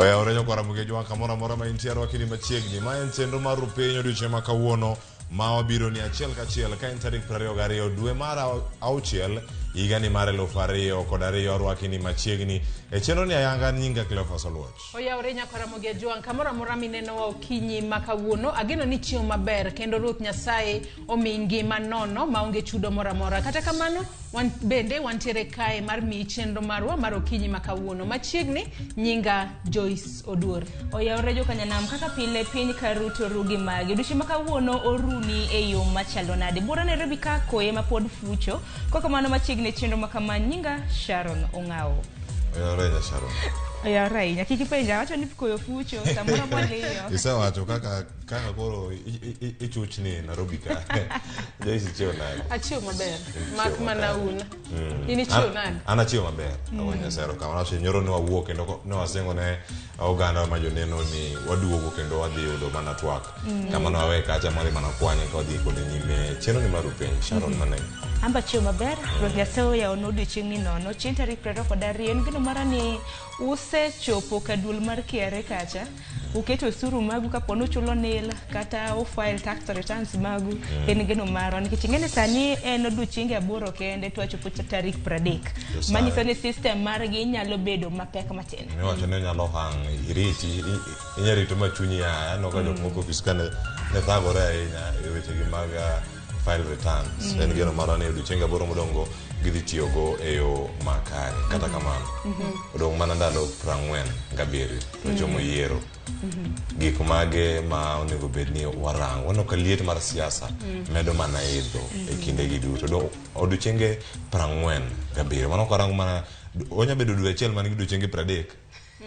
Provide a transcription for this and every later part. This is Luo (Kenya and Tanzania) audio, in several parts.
Oyawore jokwara Mugejwa kamoro amora ma intie arwaki ni machiegni. Ma en chenro mar Rupiny odiochieng' ma kawuono ma wabiro ni achiel kachiel ka en tarik 22 dwe mar auchiel higani mar 2002 arwaki ni machiegni. E chenro ni ayanga nyinga Cleophas Oluoch. Oyawore nyakwara Mugejwang' kamoro amora minenowa okinyi ma kawuono ageno ni chiemo maber kendo Ruoth Nyasaye omiyi ngima nono maonge chudo moro amora. Kata kamano wan bende wantiere kae mar miyi chenro marwa mar okinyi ma kawuono. Machiegni nyinga Joyce Oduor. Oyawore jokanyanam kaka pile piny ka ruto ru gi magi. Odiochieng' ma kawuono oruni e yo machalo nade? Buora Nairobi ka koye ma pod fucho. Kokamano machiegni e chenro ma kama nyinga Sharon Ong'awo. Oyawore nya Sharon. Oyawore ahinya. Kik ipenja awacho ni koyo fucho samoro boliyo. Isewacho kaka kaka koro ichuchni Nairobi ka. Joyce ichiewo nade? Achiewo maber. Mak mana un. In ichiewo nade? An achiewo maber. Ago Nyasaye erokamano. Awacho nyoro ne wawuok kendo ne wasingo ne oganda ma joneno ni waduogo kendo wadhi yudo mana twak. Kama ne wawe kacha madhi mana kwanye ka wadhi kode nyime. Chenro ni mar Rupiny. Sharon Maneng. Amba achiewo maber. Ruoth Nyasaye oyawonwa odiochieng'ni nono. Chieng' tarik 22 en geno mara ni usechopo ka duol mar KRA kacha. Uketo osuru magu kapo ni uchulo nil kata ufile tax returns magu en geno marwa nikech ing'e ni sani en odiochienge aboro kende to wachopo tarik 30 manyiso ni system margi nyalo bedo mapek matin. Miwacho ni onyalo hang' iriti inya rito ma chunyi aa aneno ka jok moko ofis ka ne thagore ahinya e wechegi mag file returns. En geno marwa ni odiochienge aboro modong' go gidhi tiyogo e yo makare. Kata kamano, odong' mana ndalo 47 to chomo yiero. Gik mage ma onego bed ni warango. Waneno ka liet mar siasa medo mana idho e kindegi duto. Odong' odiochienge 47. Mano kwarango mana onya bedo dwe achiel man gi odiochienge 30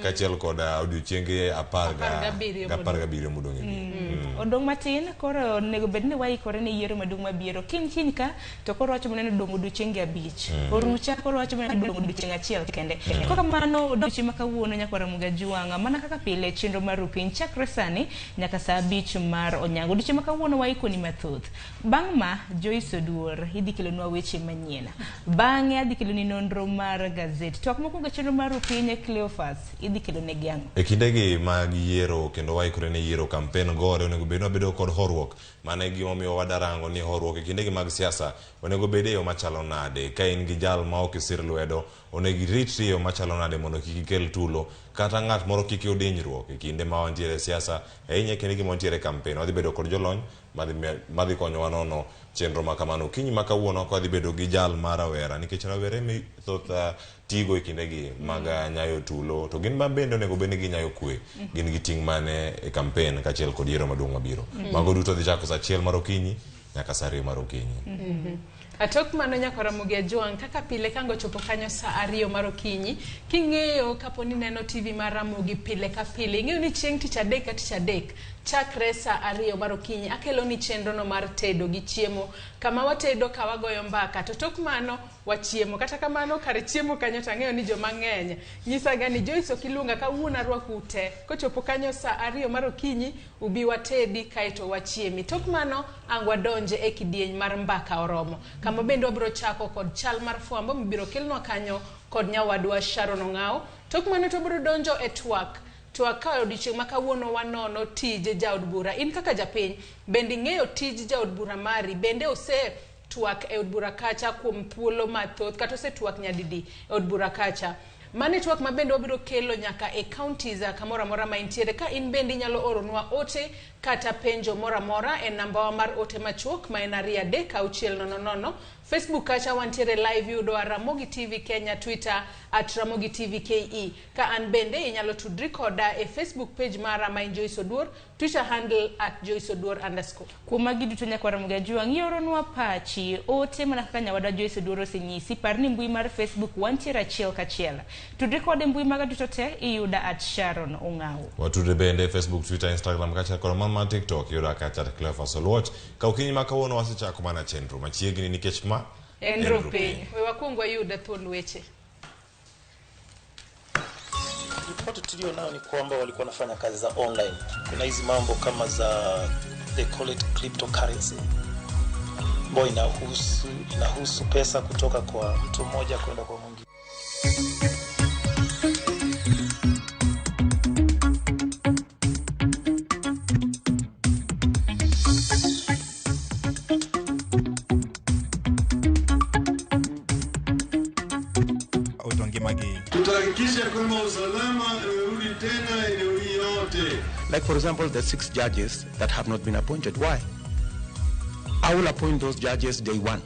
kaachiel kod odiochienge apar gabiriyo modong' e wiye. Odong' matin koro onego bed ni waikore ne yiero maduong' mabiro. Kiny kiny ka to koro wacho mana ni odong' odiochienge abich. Orucha koro wacho mana ni odong' odiochieng' achiel kende. Kok kamano odiochieng' ma kawuono nyakwara Mugajwang' mana kaka pile chenro mar Rupiny chakre sani nyaka saa abich mar onyango. Odiochieng' ma kawuono waikoni mathoth. Bang' ma Joyce Oduor idhi kelonwa weche manyien. Bang'e adhi keloni nonro mar gazet. Twak mokwongo e chenro mar Rupiny Cleophas idhi kelonegi ang'o? E kindegi mag yiero kendo waikore ne yiero kampen gore onego bed ni wabedo kod horuok. Mano e gimomiyo wadarango ni horuok e kindegi mag siasa onego bed e yo machalo nade. Ka in gi jal ma ok isir lwedo, onego iritri e yo machalo nade mondo kik ikel tulo kata ng'at moro kik yud hinyruok e kinde ma wantiere e siasa ahinya e kindegi ma wantiere e kampen. Wadhi bedo kod jolony madhi konyowa nono chenro ma kamano. Okinyi ma kawuono ok wadhi bedo gi jal mar rawera nikech rawere mi thoth tigo e kindegi mag nyayo tulo to gin ma bende onego bed ni ginyayo kwe. Gin gi ting' mane e kampen kaachiel kod yiero maduong' mabiro. Mago duto dhi chako saa achiel mar okinyi nyaka saa ariyo mar okinyi. Atok mano nyakwara Ramogi Ajwang' kaka pile kango chopo kanyo saa ariyo mar okinyi king'eyo kapo ni neno TV mar Ramogi pile ka pile ing'eyo ni chieng' tich adek ka tich adek chakre saa ariyo mar okinyi akelo ni chenro no mar tedo gi chiemo kama watedo ka wagoyo mbaka to tok mano wachiemo. Kata kamano kar chiemo kanyo to ang'eyo ni joma ng'eny nyisaga ni Joyce ok iluonga kawuono arwakou te. Kochopo kanyo saa ariyo mar okinyi ubi watedi kaeto wachiemi. Tok mano ang' wadonje e kidieny mar mbaka oromo kama bende wabiro chako kod chal mar fwambo mibiro kelnwa kanyo kod nyawadwa Sharon Ong'awo. Tok mano to wabiro donjo e twak. Twak ka odiochieng' ma kawuono wanono tij jaod bura. In kaka japiny bende ing'eyo tij jaod bura mari bende ose twak e od bura kacha kuom thuolo mathoth kata osetwak nyadidi e od bura kacha. Mano e twak ma bende wabiro kelo nyaka e counties kamoro amora ma intiere. Ka in bende inyalo oronwa ote kata penjo moro amora e nambawa mar ote machuok ma en 23600. Facebook kacha wantiere live yudowa Ramogi TV Kenya, Twitter at Ramogi TV KE. Ka an bende inyalo tudri koda e Facebook page mara ma en Joyce Oduor, Twitter handle at Joyce Oduor underscore. Kuom magi duto nyakwara Ramogi Ajwang' ioronwa pachi ote mana kaka nyawadwa Joyce Oduor osenyisi. Par ni mbui mar Facebook wantiere achiel kachiel. Tudri kode mbui maga duto te iyuda at Sharon Ong'awo. Watudre bende Facebook, Twitter, Instagram kaachiel kod mana TikTok iyuda kacha at Cleophas Oluoch. Ka okinyi ma kawuono wasechako mana chenro machiegni nikech ma En Rupiny. We wakwong wayud thuond weche. Ripoti tulio nayo ni kwamba walikuwa wanafanya kazi za online. Kuna hizi mambo kama za they call it cryptocurrency ambayo inahusu pesa kutoka kwa mtu mmoja kwenda kwa mwingine. Tunasema usalama imerudi tena eneo hii yote. Like for example, the 6 judges that have not been appointed. Why? I will appoint those judges day one.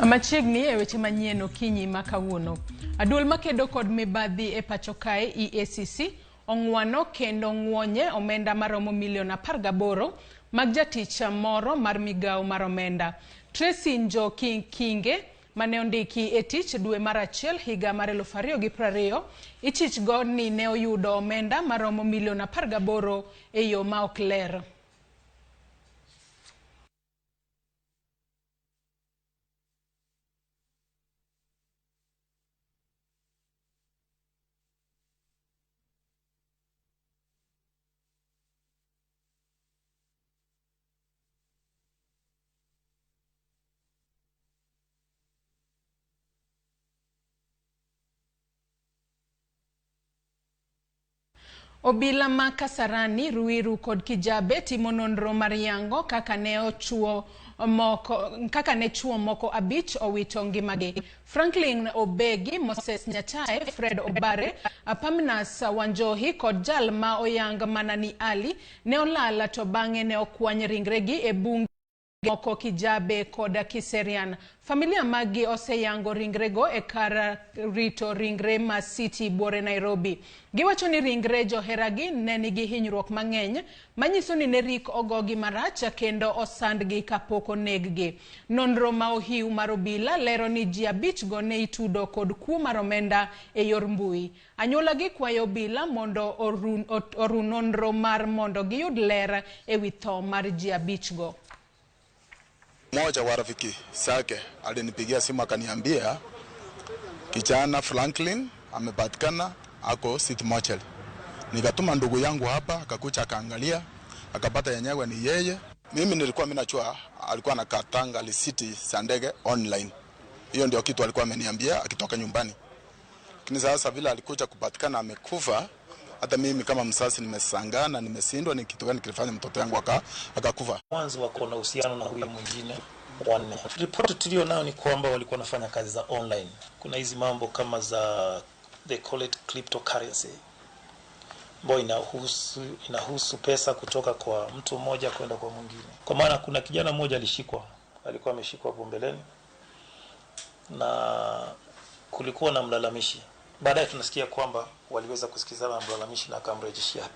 Machiegni e weche manyien okinyi ma kawuono. Aduol makedo kod mibadhi e pacho kae EACC ong'wano kendo ng'wonye omenda maromo milion 18 mag jatich moro mar migawo mar omenda. Tracy Njoki Kinge mane ondiki e tich dwe mar achiel higa mar 2020 ichich go ni ne oyudo omenda maromo milion 18 e yo ma ok ler. Obila ma Kasarani, Ruiru kod Kijabe timo nonro mar yango kaka ne chuo moko 5 owito ngimagi. Franklin Obegi, Moses Nyachae, Fred Obare, Pamnas Wanjohi kod jal ma oyang mana ni Ali ne olala to bang'e ne okwany ringregi e bunge moko Kijabe kod Kiserian. Familia maggi oseyango ringrego e kar rito ringre ma City Buore Nairobi. Giwacho ni ringre joheragi ne nigi hinyruok mang'eny manyiso ni ne rik ogogi marach kendo osandgi kapok oneggi. Nonro ma ohiu mar obila lero ni ji 5 go ne itudo kod kuo mar omenda e yor mbui. Anyuolagi kwayo obila mondo oru nonro mar mondo giyud ler ewi tho mar ji 5 go. Mmoja wa rafiki zake alinipigia simu akaniambia kijana Franklin amepatikana ako City Mortuary. Nikatuma ndugu yangu hapa akakuja akaangalia akapata yenyewe ni yeye. Mimi nilikuwa mimi najua alikuwa anakatanga risiti za ndege online. Hiyo ndio kitu alikuwa ameniambia akitoka nyumbani. Lakini sasa vile alikuja kupatikana amekufa, hata mimi kama mzazi nimeshangaa na nimeshindwa ni kitu gani kilifanya mtoto yangu akakufa. Mwanzo wako na uhusiano na huyu mwingine wanne. Ripoti tulio nayo ni kwamba walikuwa wanafanya kazi za online. Kuna hizi mambo kama za they call it cryptocurrency, ambayo inahusu pesa kutoka kwa mtu mmoja kwenda kwa mwingine. Kwa maana kuna kijana mmoja alishikwa, alikuwa ameshikwa hapo mbeleni na kulikuwa na mlalamishi. Baadaye tunasikia kwamba waliweza kusikizana na mlalamishi na akamrejeshia.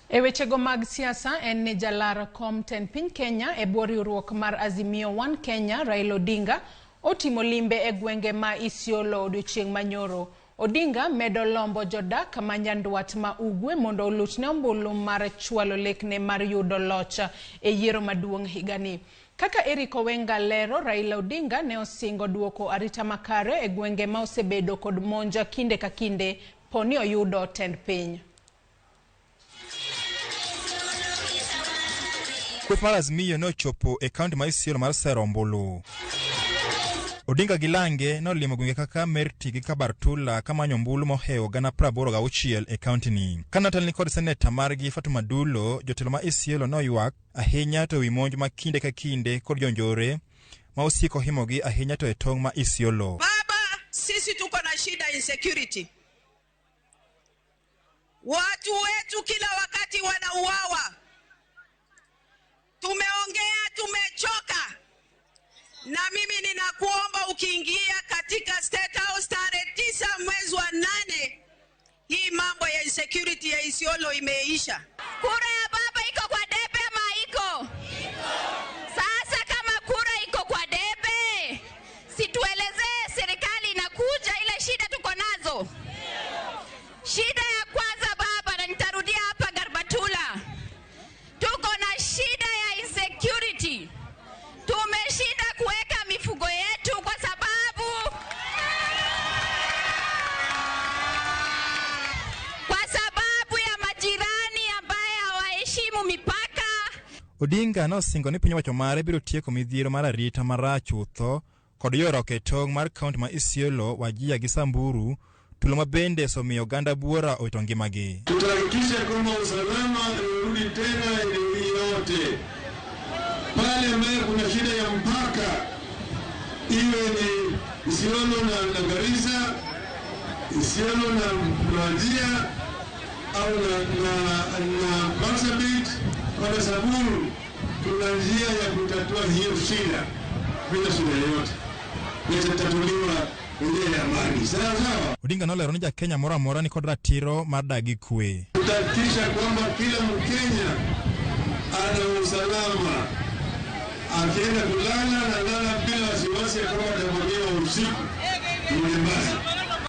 E wechego mag siasa en ni jalar kom tend piny Kenya e bwo riwruok mar Azimio One Kenya Raila Odinga otimo limbe e gwenge ma Isiolo odiochieng' manyoro. Odinga medo lombo jodak ma Nyandwat ma Ugwe mondo olutne ombulu mar chwalo lekne mar yudo loch e yiero maduong' higani. Kaka Eric Owenga lero, Raila Odinga ne osingo duoko arita makare e gwenge ma osebedo kod monja kinde ka kinde poni oyudo tend piny. Kweth mar Azimio ne ochopo e kaunti ma Isiolo mar sero ombulu. Odinga gi Lange nolimo gwenge kaka Merti gi Kabartula kamanyo ombulu mohewo 86,000 e kaunti ni. Ka notelni kod seneta margi Fatuma Dulo, jotelo ma Isiolo noywak ahinya to wi monj ma kinde ka kinde kod jonjore ma osiko himogi ahinya to e tong' ma Isiolo. Baba, sisi tuko na shida insecurity. Watu wetu kila wakati wanauawa. Tumeongea, tumechoka. Na mimi ninakuomba ukiingia katika State House tarehe 9 mwezi wa 8, hii mambo ya insecurity ya Isiolo imeisha. Kura ya baba iko kwa debe ama iko? Sasa kama kura iko kwa debe, situelezee serikali inakuja ile shida tuko nazo. Shida ya kwanza baba, na nitarudia hapa Garbatula, tuko na shida ya insecurity. Tumeshinda kuweka mifugo yetu kwa sababu ya majirani ambaye hawaheshimu mipaka. Odinga nosingo ni piny owacho mare biro tieko midhiero mar arita marach chutho kod ywaruok e tong' mar kaunti ma Isiolo, Wajir gi Samburu Tulo ma bende osemiyo oganda buora owito ngimagi. Tutahakikisha kwamba usalama umerudi tena eneo hii yote. Pale ambayo kuna shida ya mpaka, iwe ni Isiolo na Garissa, Isiolo na Wajir au na Marsabit kwenda Samburu, tuna njia ya kutatua hiyo shida bila shida yoyote. Itatatuliwa njia ya amani. Sawa sawa. Odinga nolero ni ja-Kenya moro amora nikod ratiro mar dak gi kwe. Tutahakikisha kwamba kila Mkenya ana usalama, akienda kulala na lala bila wasiwasi ya kwamba atavamiwa usiku nyumbani.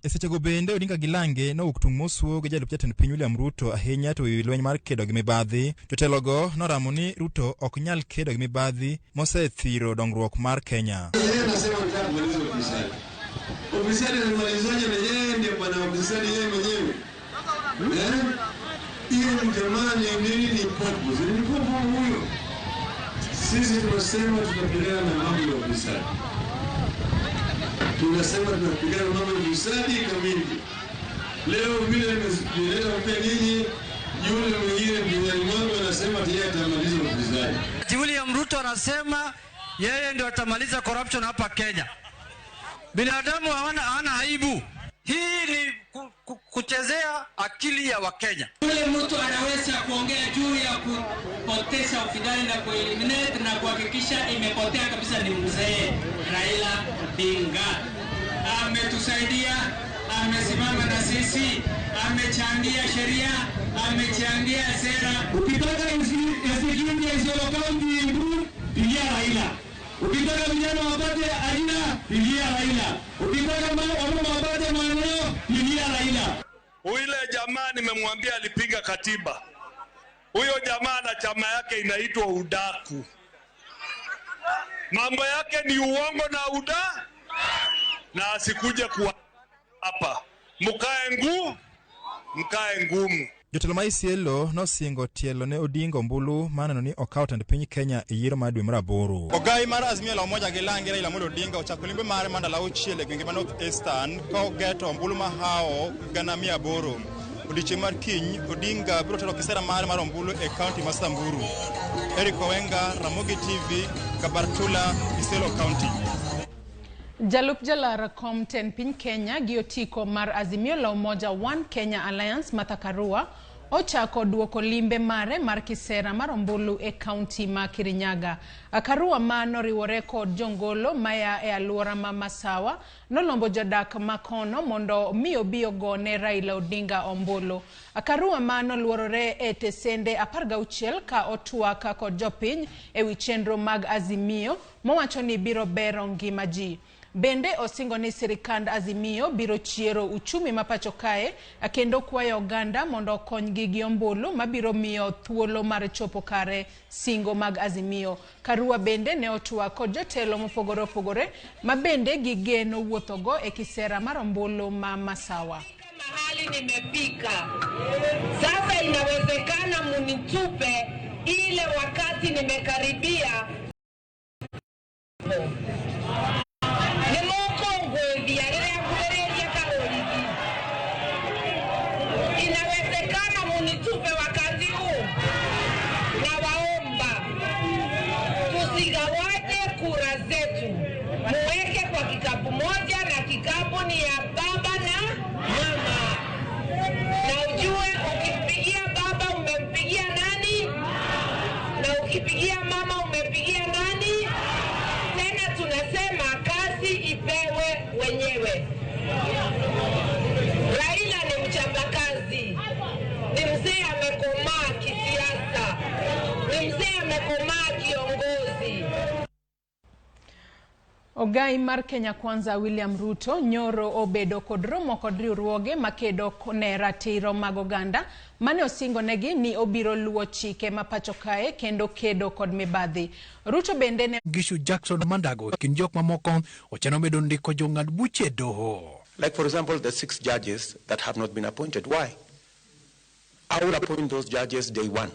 E sechego bende Odinga gi Lange nowuok tung' mosuo gi jalup jatend piny William Ruto ahinya to ewi lweny mar kedo gi mibadhi. Jotelogo noramo ni Ruto ok nyal kedo gi mibadhi mosethiro dongruok mar Kenya. Yeye anasema anataka kumaliza ufisadi. Ufisadi anamalizaje na yeye ndiye bwana ufisadi yeye mwenyewe? Hiyo jamani nini ni popo? Ni popo huyo. Sisi tunasema tunapigana na mambo ya ufisadi. Tunasema tunapigana na mambo ya ufisadi kamili. Leo vile nileta mpya ninyi, yule mwingine mpinzani wangu anasema yeye atamaliza ufisadi. William Ruto anasema yeye ndio atamaliza corruption hapa Kenya. Binadamu hawana aibu. Hii ni kuchezea akili ya Wakenya. Yule mtu anaweza kuongea juu ya kupoteza ufidhali na kueliminate na kuhakikisha imepotea kabisa ni mzee Raila Odinga. Ametusaidia, amesimama na sisi, amechangia sheria, amechangia sera. Ukitaka insecurity ya Isiolo County improve, pigia Raila. Ukitaka vijana wapate ajira, pigia Raila. Ukitaka wamama wapate maendeleo, pigia Raila. Yule jamaa nimemwambia alipiga katiba. Huyo jamaa na chama yake inaitwa Udaku. Mambo yake ni uongo na uda, na asikuje kuwa hapa. Mkae ngumu. Jotelo ma Isiolo nosingo tielo ne Odinga ombulu mar neno ni okawo tend piny Kenya e yiero mar dwe mar aboro. Ogai mar Azimio la Umoja gi Lange Raila Amolo Odinga ochako limbe mare mar ndalo auchiel e gwenge ma North Eastern ka ogeto ombulu mahawo 800,000. Odiechieng' mar kiny, Odinga biro tero kisera mare mar ombulu e kaunti ma Samburu. Eric Owenga, Ramogi TV, Kabartula, Isiolo County. Jalup jalar kom tend piny Kenya gi otiko mar Azimio la Umoja One Kenya Alliance Martha Karua ochako duoko limbe mare mar kisera mar ombulu e kaunti ma Kirinyaga. Karua ma noriwore kod jongolo maya e aluora ma Masawa nolombo jodak makono mondo mi obi ogone Raila Odinga ombulu. Karua ma noluorore e tesende 16 ka otwak kod jopiny ewi chenro mag Azimio mowacho ni biro bero ngima ji. Bende osingo ni sirikand Azimio biro chiero uchumi ma pacho kae kendo kwayo oganda mondo okonygi gi ombulu mabiro miyo thuolo mar chopo kare singo mag Azimio. Karua bende ne otwak kod jotelo mopogore opogore ma bende gigeno wuothogo e kisera mar ombulu ma Masawa. Mahali nimefika sasa, inawezekana munitupe ile wakati nimekaribia. Inawezekana munitupe wakati huu. Nawaomba tusigawaje kura zetu, muweke kwa kikapu moja, na kikapu ni ya baba na mama. Na ujue ukimpigia baba umempigia nani, na ukipigia mama umepigia nani. Tena tunasema kazi ipewe wenyewe. Raila ni mchapakazi, ni mzee amekomaa kisiasa, ni mzee amekomaa kiongozi. Ogai mar Kenya Kwanza William Ruto nyoro obedo kod romo kod riwruoge makedo ne ratiro mag oganda mane osingo negi ni obiro luwo chike ma pacho kae kendo kedo kod mibadhi. Ruto bende ne Gishu Jackson Mandago kind jok mamoko ochano medo ndiko jong'ad buche e doho. Like for example, the 6 judges that have not been appointed. Why? I will appoint those judges day one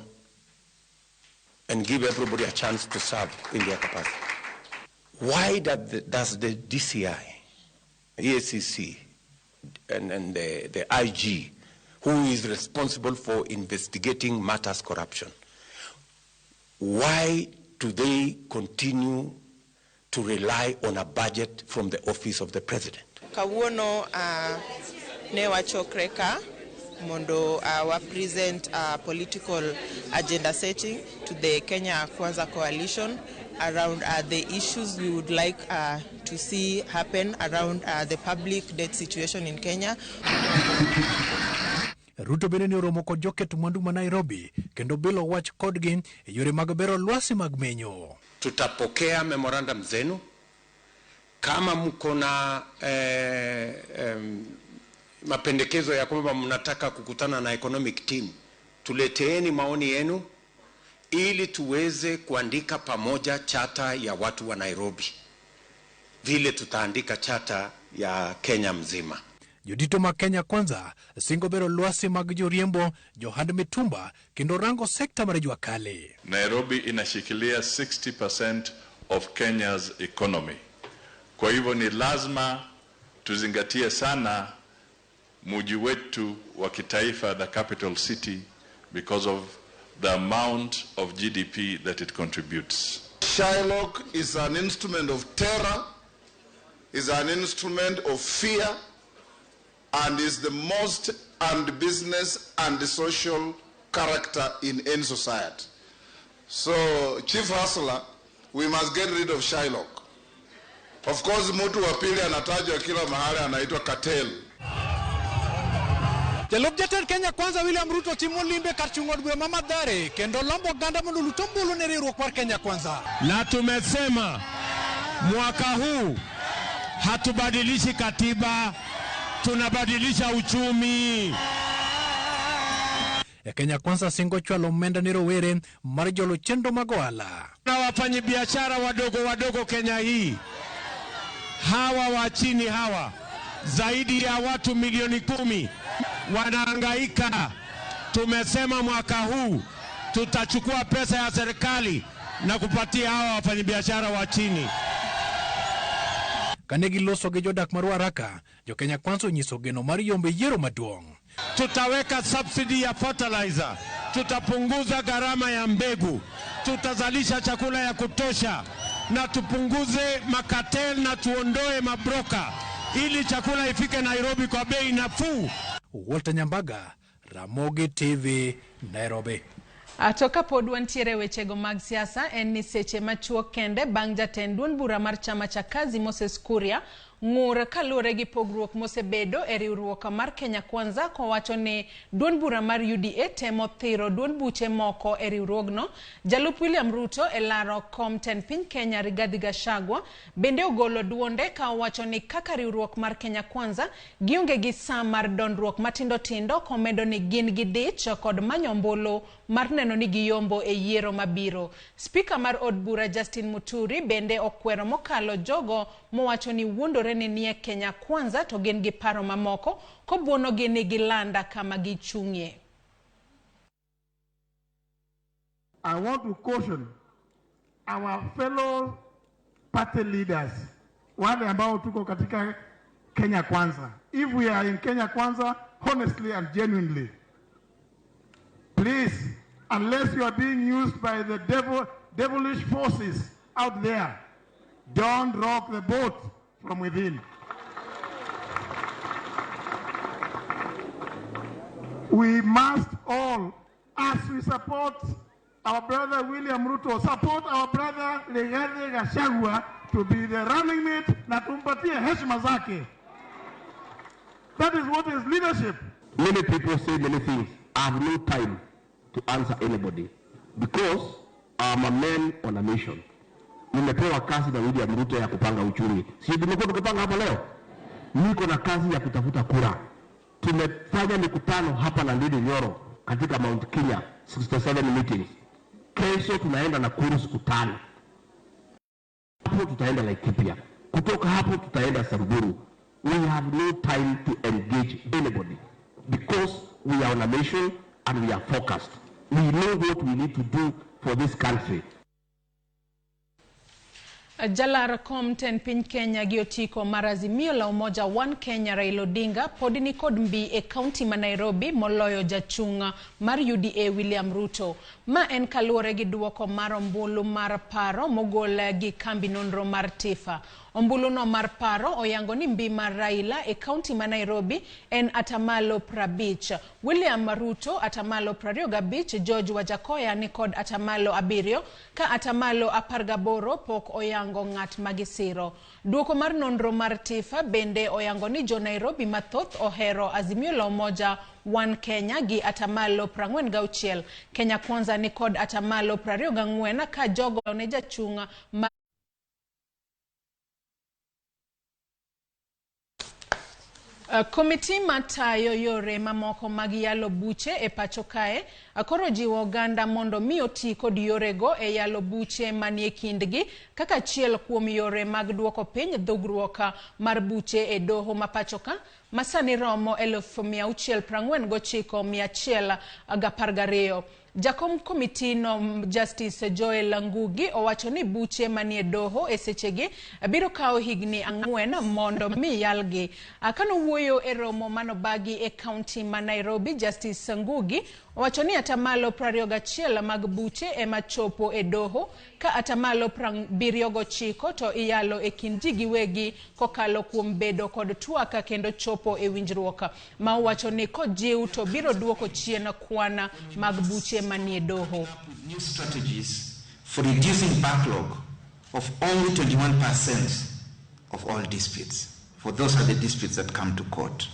and give everybody a chance to serve in their capacity. Why does the DCI, EACC, and the IG, who is responsible for investigating matters corruption, why do they continue to rely on a budget from the office of the president? Kawuono ne wachokre ka mondo wa present political agenda setting to the Kenya Kwanza coalition around the issues we would like to see happen around the public debt situation in Kenya. Ruto bende ne oromo kod joket mwandu ma Nairobi kendo bilo wach kodgi e yore mag bero lwasi mag menyo. Tutapokea memorandum zenu. Kama mko na mapendekezo ya kwamba mnataka kukutana na economic team, tuleteeni maoni yenu ili tuweze kuandika pamoja chata ya watu wa Nairobi, vile tutaandika chata ya Kenya mzima. Jodito ma Kenya Kwanza singo bero lwasi mag joriembo, johand mitumba kendo rango sekta mar jua kali. Nairobi inashikilia 60% of Kenya's economy. Kwa hivyo ni lazima tuzingatie sana mji wetu wa kitaifa, the capital city, because of the amount of GDP that it contributes. Shylock is an instrument of terror, is an instrument of fear, and is the most anti-business and social character in any society. So, Chief Hustler, we must get rid of Shylock. Of course, mtu wa pili anatajwa kila mahali anaitwa cartel. Jalup jatend Kenya Kwanza William Ruto timo limbe kar chung' od bura ma Mathare kendo lombo oganda mondo oluw ombulu ne riwruok mar Kenya Kwanza. Na tumesema mwaka huu hatubadilishi katiba, tunabadilisha uchumi. E Kenya Kwanza singo chwalo omenda ne rowere mar jolo chenro mag ohala. Na wafanyabiashara wadogo wadogo Kenya hii, hawa wa chini hawa, zaidi ya watu milioni 10 wanahangaika. Tumesema mwaka huu tutachukua pesa ya serikali na kupatia hawa wafanyabiashara wa chini. Kane giloso gi jodak mar Ruaraka, jo Kenya Kwanza onyiso geno mar yombo e yiero maduong'. Tutaweka subsidy ya fertilizer, tutapunguza gharama ya mbegu, tutazalisha chakula ya kutosha, na tupunguze makatel na tuondoe mabroka ili chakula ifike Nairobi kwa bei nafuu. Walter Nyambaga, Ramogi TV, Nairobi. To kapod wantiere wechego mag siasa, en ni seche machuok kende bang' jatend duond bura mar chama cha Kazi Moses Kuria ng'ur kaluwore gi pogruok mosebedo e riwruok mar Kenya Kwanza kowacho ni duond bura mar UDA temo thiro duond buche moko e riwruogno. Jalup William Ruto e laro kom tend piny Kenya Rigathi Gachagua bende ogolo duonde ka owacho ni kaka riwruok mar Kenya Kwanza gionge gi saa mar dondruok matindo tindo, komedo ni gin gi dich kod manyo ombulu mar neno ni giyombo e yiero mabiro. Spika mar od bura Justin Muturi bende okwero mokalo jogo mowacho ni wuondore ni nie Kenya Kwanza to gin gi paro mamoko kobuonogi ni gilanda kama gichung'ie. I want to caution our fellow party leaders, wale ambao tuko katika Kenya Kwanza. If we are in Kenya Kwanza, honestly and genuinely, please, unless you are being used by the devilish forces out there, don't rock the boat from within. We must all, as we support our brother William Ruto, support our brother Rigathi Gachagua to be the running mate na tumpatie heshima zake. That is what is leadership. Many people say many things. I have no time to answer anybody because I'm a man on a mission. Nimepewa kazi na William Ruto ya kupanga uchumi. Si tumekuwa tukipanga hapa leo? Niko na kazi ya kutafuta kura. Tumefanya mikutano hapa na Ndindi Nyoro katika Mount Kenya, 67 meetings. Kesho tunaenda Nakuru siku 5. Hapo tutaenda Laikipia. Kutoka hapo tutaenda Samburu. We have no time to engage anybody because we are on a mission and we are focused. We know what we need to do for this country. Jalar kom tend piny Kenya gi otiko mar Azimio la Umoja One Kenya Raila Odinga pod nikod mbi e kaunti ma Nairobi moloyo jachung' mar UDA William Ruto. Ma en kaluwore gi duoko mar ombulu mar paro mogol gi kambi nonro mar TIFA. Ombuluno mar paro oyango ni mbi mar Raila e kaunti ma Nairobi en atamalo 50, William Ruto atamalo 25, George Wajackoyah ni kod atamalo 7 ka atamalo 18 pok oyango ng'at magisiro. Duoko mar nonro mar TIFA bende oyango ni jo Nairobi mathoth ohero Azimio la Umoja One Kenya gi atamalo 46, Kenya Kwanza ni kod atamalo 24 ka jogo ne jachung' ma Komiti matayo yore mamoko mag yalo buche e pacho kae koro jiwo oganda mondo mi oti kod yorego e yalo buche manie kindgi kaka achiel kuom yore mag duoko piny dhugruok mar buche e doho ma pacho ka ma sani romo 649,112. Jakom komiti no Justice Joel Ngugi owacho ni buche manie doho e sechegi biro kawo higni 4 mondo mi yalgi. Kanowuoyo e romo manobagi e kaunti ma Nairobi, Justice Ngugi owacho ni atamalo 21 mag buche ema chopo e doho ka atamalo 79 to iyalo e kind ji giwegi kokalo kuom bedo kod twak kendo chopo e winjruok. Ma owacho ni kojiw to biro duoko chien kwan mag buche manie doho. New strategies for reducing backlog of only 21% of all disputes. For those are the disputes that come to court.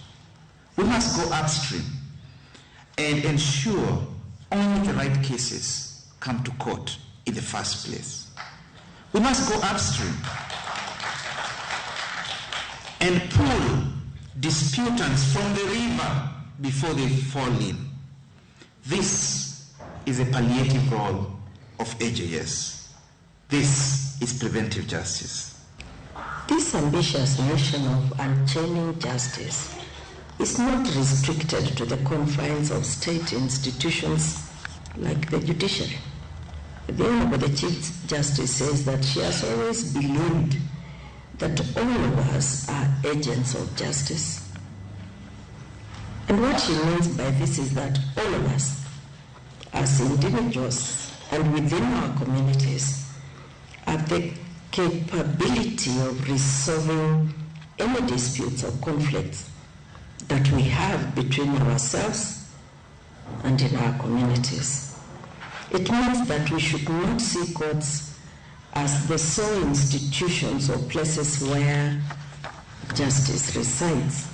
We must go upstream and ensure only the right cases come to court in the first place. We must go upstream and pull disputants from the river before they fall in. This is a palliative role of AJS. This is preventive justice. This ambitious notion of unchaining justice is not restricted to the confines of state institutions like the judiciary. The Honorable the Chief Justice says that she has always believed that all of us are agents of justice. And what she means by this is that all of us, as individuals and within our communities, have the capability of resolving any disputes or conflicts that we have between ourselves and in our communities. It means that we should not see courts as the sole institutions or places where justice resides.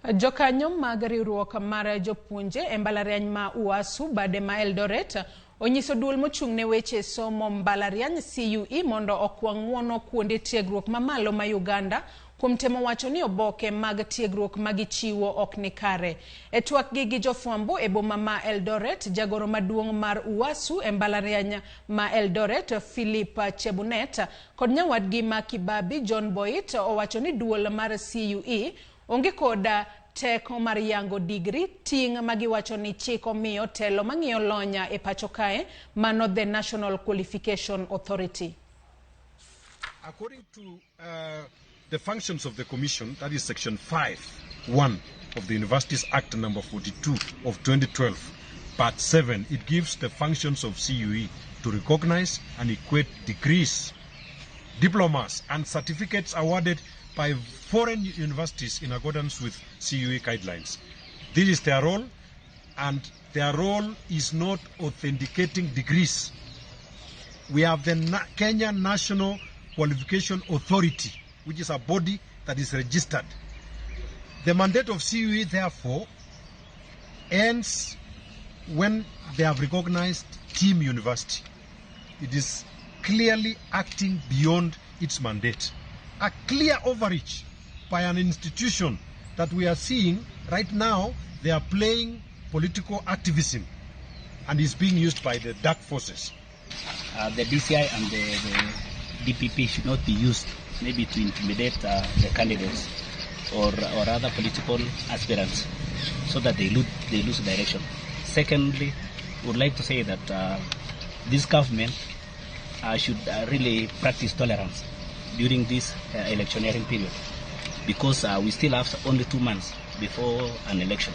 Jokanyo mag riwruok mar jopuonje e mbalariany ma UASU bade ma Eldoret onyiso duol mochung' ne weche somo mbalariany CUE mondo okwa ng'uono kuonde tiegruok mamalo ma Uganda kuom temo wacho ni oboke mag tiegruok magichiwo ok ni kare. E twakgi gi jofwambo e boma ma Eldoret, jagoro maduong' mar UASU e mbalariany ma Eldoret Philip Chebunet kod nyawadgi ma Kibabi John Boit owacho ni duol mar CUE onge koda teko mar yango digri ting' magiwacho ni chik omiyo telo mang'iyo lonya e pacho kae mano the National Qualification Authority. According to the functions of the commission, that is section 5(1) of the Universities Act number 42 of 2012, part 7, it gives the functions of CUE to recognize and equate degrees, diplomas and certificates awarded by foreign universities in accordance with CUE guidelines. This is their role, and their role is not authenticating degrees. We have the Kenya National Qualification Authority, which is a body that is registered. The mandate of CUE, therefore, ends when they have recognized Team University. It is clearly acting beyond its mandate. A clear overreach by an institution that we are seeing right now. They are playing political activism and is being used by the dark forces. The DCI and the DPP should not be used maybe to intimidate the candidates or other political aspirants so that they lose direction. Secondly, we would like to say that this government should really practice tolerance during this electioneering period, because we still have only 2 months before an election.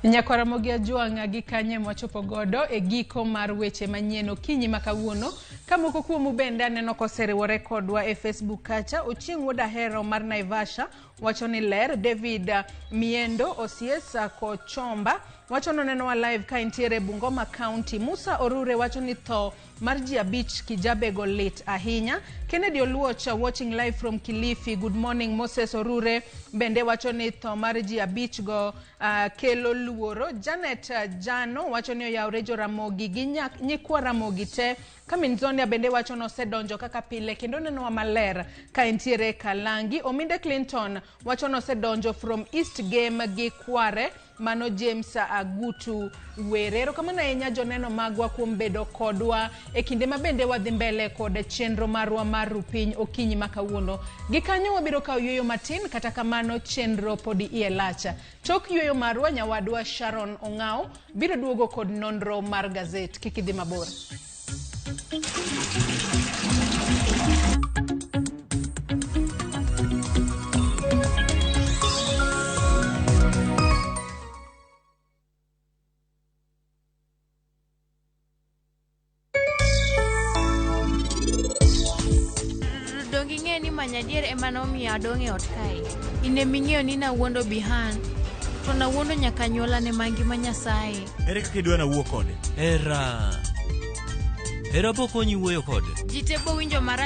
Nyakwara Ramogi Ajwang' gi kanye mwachopo godo e giko mar weche manyien okinyi ma kawuono. Ka moko kuomu bende aneno koseriwore kodwa e Facebook kacha. Ochieng' Wuod Ahero mar Naivasha wacho ni ler. David Miendo Osies Kochomba wacho ni onenowa live ka entiere Bungoma County. Musa Orure wacho ni tho mar ji 5 Kijabego lit ahinya. Kennedy Oluoch watching live from Kilifi. Good morning. Moses Orure bende wacho ni tho mar ji 5 go kelo luoro. Janet Jano wacho ni oyawre jo Ramogi gi nyikwa Ramogi te. Kaminzonia bende wacho ni osedonjo kaka pile kendo nenowa maler ka entiere Kalangi. Ominde Clinton wacho ni osedonjo from East Game gi Kware. Mano James Agutu Were. Erokamano ahinya joneno magwa kuom bedo kodwa e kinde ma bende wadhi mbele kod chenro marwa mar Rupiny okinyi ma kawuono. Gikanyo wabiro kawo yueyo matin, kata kamano chenro podi iye lach. Tok yueyo marwa, nyawadwa Sharon Ong'ao biro duogo kod nonro mar gazet. Kik idhi mabor. Donge ing'eyo ni manyo adier ema nomiyo adong' e ot kae? In ema ing'eyo ni nawuondo Bihan, to nawuondo nyaka anyuolane mangima Nyasaye. Ere kaka idwa nawuo kode? Hera. Hera bo konyi wuoyo kode. Ji te bo winjo marach.